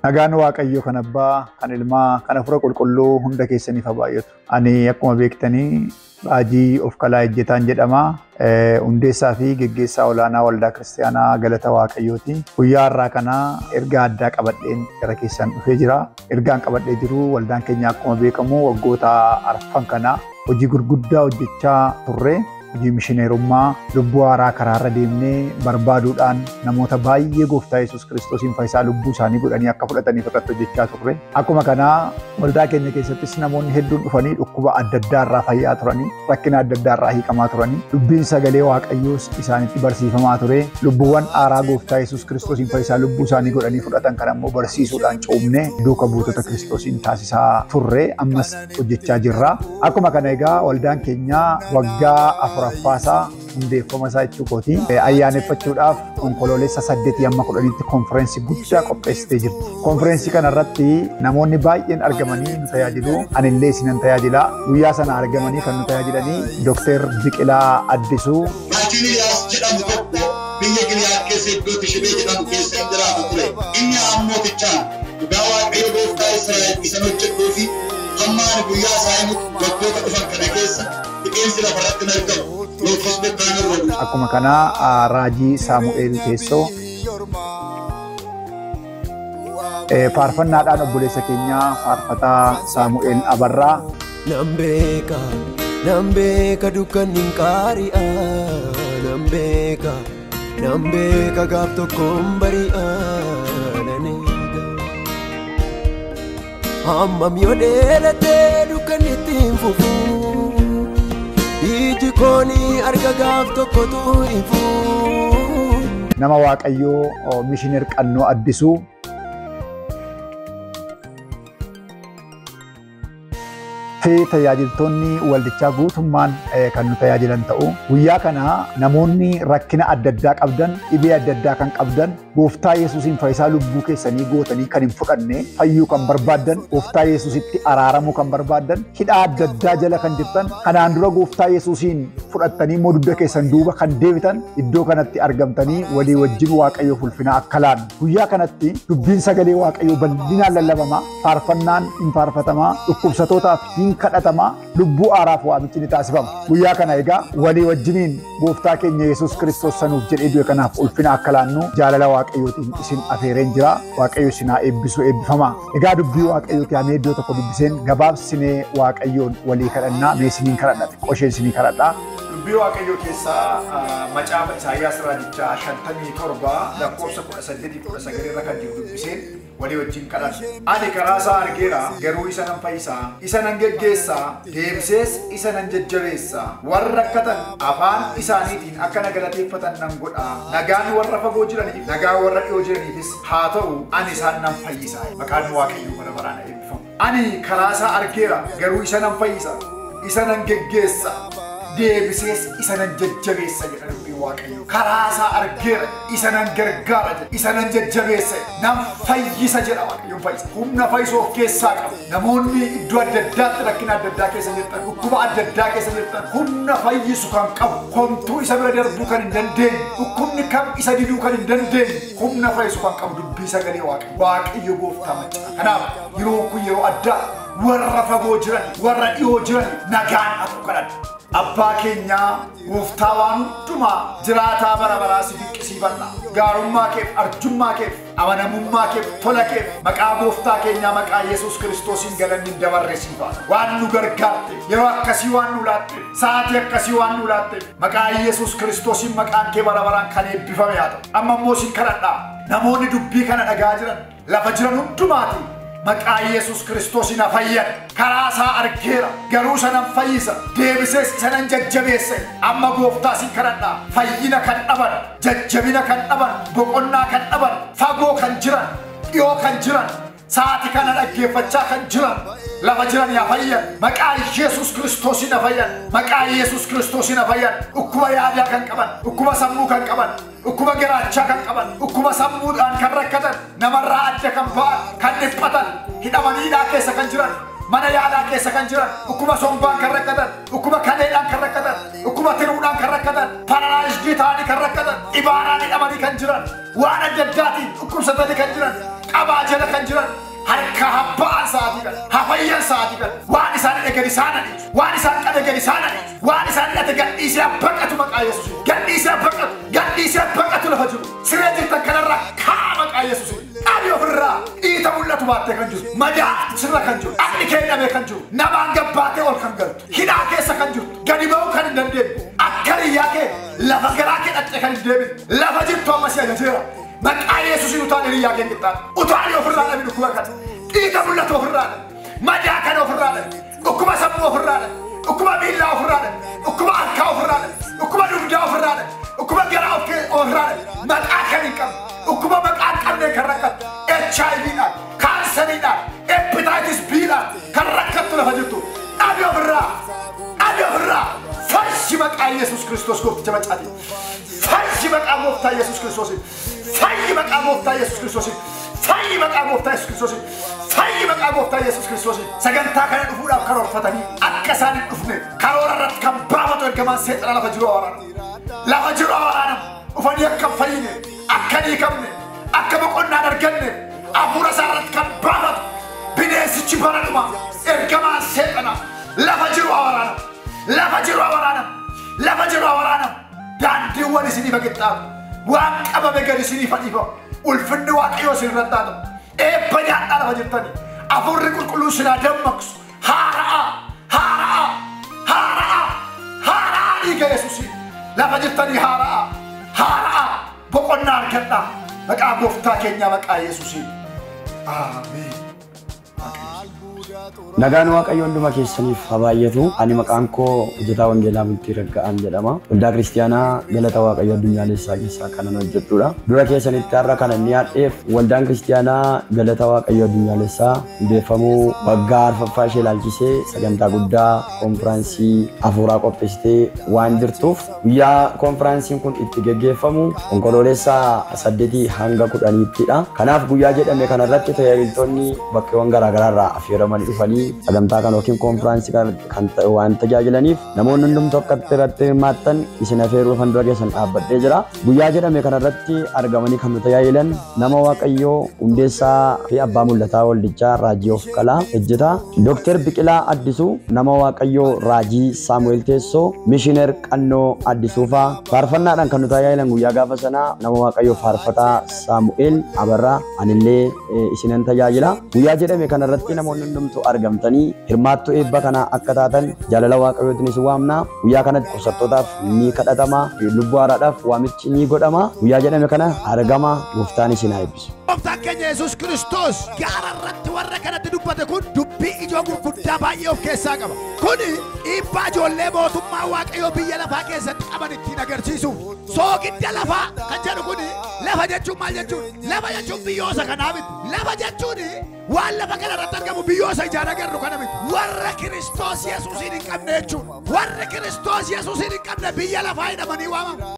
Nagaan Waaqayyoo kan Abbaa, kan Ilmaa, kan Hafuura Qulqulluu hunda keessaniif haa baay'atu. Ani akkuma beektanii Raajii Ofkalaa Ejjetaan jedhama. Hundeessaa fi geggeessaa olaanaa Waldaa Kiristaanaa Galata Waaqayyooti. Guyyaa har'aa kana ergaa addaa qabadheen gara keessan dhufee jira. Ergaan qabadhee jiru waldaan keenya akkuma beekamu waggoota arfan kana hojii gurguddaa hojjechaa turre. Hojii mishineerummaa lubbuu haaraa karaarra deemnee barbaaduudhaan namoota baay'ee gooftaa Yesuus Kiristoosiin fayyisaa lubbuu isaanii godhanii akka fudhataniif irratti hojjechaa turre. Akkuma kanaa waldaa keenya keessattis namoonni hedduun dhufanii dhukkuba adda addaa irraa fayyaa turanii, rakkina adda addaa irraa hiikamaa turanii, dubbiin sagalee Waaqayyoos isaanitti barsiifamaa ture. Lubbuuwwan haaraa gooftaa Yesuus Kiristoosiin fayyisaa lubbuu isaanii godhanii fudhatan kan ammoo barsiisuudhaan cuumne duuka buutota Kiristoosiin taasisaa turre ammas hojjechaa jirra. Akkuma kana egaa waldaan keenya waggaa afuraffaasaa hundeeffama isaa jechuu kooti. Ayyaaneffachuudhaaf onkoloolessa 8 amma 10tti konfereensii guddaa qopheessitee jirti. Konfereensii kana irratti namoonni baay'een argamanii nu tajaajilu. Anillee isinan tajaajila. Guyyaa sana argamanii kan nu tajaajilanii Dookter Biqilaa Addisuu. Raajiin Iliyaas jedhamu tokko biyya Giliyaad keessa iddoo Tishibee jedhamu keessa hin jiraatu ture. Inni Ammootichaan dhugaa Waaqayyo gooftaa Israa'el isan hojjedhuu fi hamma ani guyyaa isaa himutti waggoota dhufan kana keessa qixeensi lafarratti hin argamu. Akkuma kanaa Raajii Saamu'eel Teessoo faarfannaadhaan obboleessa keenyaa faarfataa Saamu'eel Abarraa. Nan beeka dukkanni hin qaari'a. Nan beeka gaaf tokkoon bari'a. Nan eega. Hammam yoo dheeratee dukkanni ittiin fufu. Iji koonii arga gaaf tokkotu ifu. Nama Waaqayyoo Mishineer Qannoo Addisuu. Fi tajaajiltoonni waldichaa guutummaan kan nu tajaajilan ta'u. Guyyaa kana namoonni rakkina adda addaa qabdan, dhibee adda addaa kan qabdan, gooftaa Yesuusiin fayyisaa lubbuu keessanii gootanii kan hin fudhanne, fayyuu kan barbaaddan, gooftaa Yesuusitti araaramuu kan barbaaddan, hidhaa adda addaa jala kan jirtan, kanaan dura gooftaa Yesuusiin fudhattanii immoo dugda keessan duuba kan deebitan iddoo kanatti argamtanii walii wajjin Waaqayyoof ulfina akka laannu. Guyyaa kanatti dubbiin sagalee Waaqayyoo bal'inaan lallabama, faarfannaan hin faarfatama, dhukkubsatootaaf hin kadhatama, lubbuu haaraaf waamichi ni taasifama. Guyyaa kana egaa walii wajjiniin gooftaa keenya Yesuus Kiristoos sanuuf jedhee du'e kanaaf ulfina akka laannu jaalala Waaqayyootiin isin afeereen jira. Waaqayyo isin haa eebbisu, eebbifama. Egaa dubbii Waaqayyooti hamee iddoo tokko dubbiseen gabaabsinee Waaqayyoon walii kadhannaa mee isiniin kadhadha, xiqqoo isheen isinii kadhadha. Dubbii Waaqayyoo keessaa macaafa Isaayyaas Raajichaa 57 lakkoofsa 18-19 irra kan jiru dubbiseen walii wajjin kadhanna. Ani karaa isaa argeera, garuu isa nan fayyisaa, isa nan geggeessaa, deebisees isa nan jajjabeessa. Warra rakkatan afaan isaaniitiin akka na galateeffatan nan godha. Nagaan warra fagoo jiraniif, nagaan warra dhiyoo jiraniifis haa ta'u, ani isaan nan fayyisa. Maqaan Waaqayyoo bara baraan eebbifamu. Ani karaa isaa argeera, garuu isa nan fayyisa, isa nan geggeessa, deebisees isa nan jajjabeessa jedha dubbiin Waaqayyoo. Karaa isaa argeera, isa nan gargaara jedha, isa nan jajjabeessa, nan fayyisa jedha Waaqayyoon fayyisa. Humna fayyisuu of keessaa qaba. Namoonni iddoo adda addaatti rakkina adda addaa keessa jirtan, dhukkuba adda addaa keessa jirtan, humna fayyisu kan qabu, homtuu isa bira darbuu kan hin dandeenye, dhukkubni kam isa diduu kan hin dandeenye, humna fayyisu kan qabu dubbii sagalee Waaqayyoo. Waaqayyo gooftaa maccaa. Kanaaf yeroon kun yeroo addaa warra fagoo jiran, warra dhiyoo jiran nagaan haa kadhanna. Abbaa keenyaa gooftaa waan hundumaa jiraataa bara baraa si dinqisiifadha. Gaarummaa keef, arjummaa keef, amanamummaa keef, tola keef, maqaa gooftaa keenyaa maqaa Yesuus Kiristoosiin galanni hin dabarre siif haa ta'u. Waan nu gargaarte, yeroo akkasii waan nu laatte, sa'aatii akkasii waan nu laatte, maqaa Yesuus Kiristoosiin maqaan kee bara baraan kan eebbifame haa ta'u. Amma immoo sin kadhadha. Namoonni dubbii kana dhagaa jiran, lafa jiran hundumaati maqaa Yesuus Kiristoosiin haa fayyan. Karaa isaa argeera, garuu isa nan fayyisa, deebisees isa nan jajjabeessa. Amma gooftaa sin kadhadha. Fayyina kan dhaban, jajjabina kan dhaban, boqonnaa kan dhaban, fagoo kan jiran, dhiyoo kan jiran, sa'aatii kana dhaggeeffachaa kan jiran, lafa jiran haa fayyan. Maqaa Yesuus Kiristoosiin haa fayyan. Maqaa Yesuus Kiristoosiin haa fayyan. Dhukkuba yaadaa kan qaban, dhukkuba sammuu kan qaban, dhukkuba garaachaa kan qaban, dhukkuba sammuudhaan kan rakkatan, namarraa adda kan ba'an, kan dhiphatan, hidhamanii hidhaa keessa kan jiran, mana yaalaa keessa kan jiran, dhukkuba sombaan kan rakkatan, dhukkuba kaleedhaan kan rakkatan, dhukkuba tiruudhaan kan rakkatan, paralaayizii ta'anii kan rakkatan, dhibaaraan hidhamanii kan jiran, waan adda addaatiin dhukkubsatanii kan jiran, qabaa jala kan jiran harka habba'an sa'aatii kana hafayyan sa'aatii kana waan isaan hidhe gadi isaan adhiisu waan isaan qabe gadi isaan adhiisu waan isaan hidhate gadhiisee baqatu maqaa Yesuus gadhiisee baqatu gadhiisee baqatu lafa jiru siree jirtan kanarraa kaa maqaa Yesuus dhabi ofirraa dhiita mul'atu baattee kan jiru madaa sirra kan jiru dhaqni kee hidhamee kan jiru namaan gabbaatee ol kan galtu hidhaa keessa kan jirtu gadi ba'uu kan hin dandeenye akka riyyaa kee lafa garaa kee dhaqxee kan hin deebine lafa jirtu amma si ajajeera maqaa Yesuusiin utaan hiriyyaa kee qixxaadha utaan ofirraa dhabi dhukkuba kana dhiiga mul'atu ofirraa dhabi madaa kana ofirraa dhabi dhukkuba sammuu ofirraa dhabi dhukkuba miillaa ofirraa dhabi dhukkuba harkaa ofirraa dhabi dhukkuba dugdaa ofirraa dhabi dhukkuba garaa ofirraa dhabi maqaa kan hin qabne dhukkuba maqaa hin qabne kan rakkattu HIV-dhaan kaanseriidhaan hepatitis B-dhaan kan rakkattu lafa jirtu dhabi ofirraa dhabi ofirraa fayyi maqaa Yesuus Kiristoos goofticha macaati fayyi maqaa gooftaa Yesuus Kiristoos fayyi maqaa gooftaa Yesuus Kiristoos fayyi maqaa gooftaa Yesuus Kiristoos fayyi maqaa gooftaa Yesuus Kiristoos sagantaa kana dhufuudhaaf karoorfatanii akka isaan hin dhufne karoora irratti kan baafatu ergamaan seexana lafa jiru waraana lafa jiru waraana dhufanii akka hin fayyine akka hin hiikamne akka boqonnaa hin arganne hafuura isaa irratti kan baafatu bineensichi bara dhuma ergamaan seexana lafa jiru waraana lafa jiru waraana lafa jiru waraana daandiiwwan isiniif qixxaabu waan qabame gadi isiniif dhiifamu ulfinni waaqayyoo isin irratti haa ta'u eebba nyaadhaa lafa jirtanii hafuurri qulqulluun isin haa dammaqsu haara'a haara'a haara'a haara'a dhiiga Yesuusiin lafa jirtanii haara'a haara'a boqonnaa argadhaa maqaa gooftaa keenyaa maqaa Yesuusiin Ameen. Nagaan Waaqayyo hunduma keessaniif haa baay'atu. Ani maqaan koo hojjetaa Wangeelaa Bultii Ragga'aan jedhama. Waldaa Kiristiyaanaa Galata Waaqayyo Addunyaalessaa keessaa kanan hojjedhudha. Dura keessanitti har'a kanan dhiyaadheef waldaan Kiristiyaanaa Galata Waaqayyo Addunyaalessaa hundeeffamuu waggaa arfaffaa ishee ilaalchisee sagantaa guddaa konfiraansii hafuuraa qopheessitee waan jirtuuf guyyaa konfiraansiin kun itti geggeeffamu onkoloolessa 8 hanga 10ttidha. Kanaaf guyyaa jedhame kanarratti tajaajiltoonni bakkeewwan garaagaraarraa affeeramanii dhufanii sagantaa kana yookiin konfiraansii kan waan tajaajilaniif namoonni hundumtuu akka irratti hirmaattan isin affeeruu kan dura keessan dhaabbadhee jira. Guyyaa jedhame kanarratti argamanii kan nu tajaajilan nama Waaqayyoo Hundeessaa fi Abbaa Mul'ataa Waldichaa Raajii Ofqalaa Ejjetaa, Dooktar Biqilaa Addisuu, nama Waaqayyoo Raajii Saamu'eel Teessoo, Mishineer Qannoo Addisuu fa'aa faarfannaadhaan kan nu tajaajilan guyyaa gaafa sanaa nama Waaqayyoo Faarfataa Saamu'eel Abarraa anillee isinan tajaajila. Guyyaa jedhame kanarratti namoonni hundumtuu argamtanii hirmaattuu eebba kanaa akka taatan jaalala Waaqayyootiin isin waamna. Guyyaa kanatti qubsattootaaf ni kadhatama, lubbuu haaraadhaaf waamichi ni godhama. Guyyaa jedhame kana argama, gooftaan isin haa eebbisu. Gooftaan keenya Yesuus Kiristoos gaara irratti warra kanatti dubbate kun dubbii ijoo gurguddaa baay'ee of keessaa qaba. Kuni dhiibbaa ijoollee mootummaa Waaqayyoo biyya lafaa keessatti qaban ittiin agarsiisuuf. Soogidda lafaa kan jedhu kuni lafa jechuun maal jechuun? Lafa jechuun biyyoosa kanaa miti. Lafa jechuun waan lafa kana irratti argamu biyyoosa ijaan agarru kana miti. Warra Kiristoos Yesuusiin hin qabne jechuun. Warri Kiristoos Yesuusiin hin qabne biyya lafaa hidhamanii waamamu.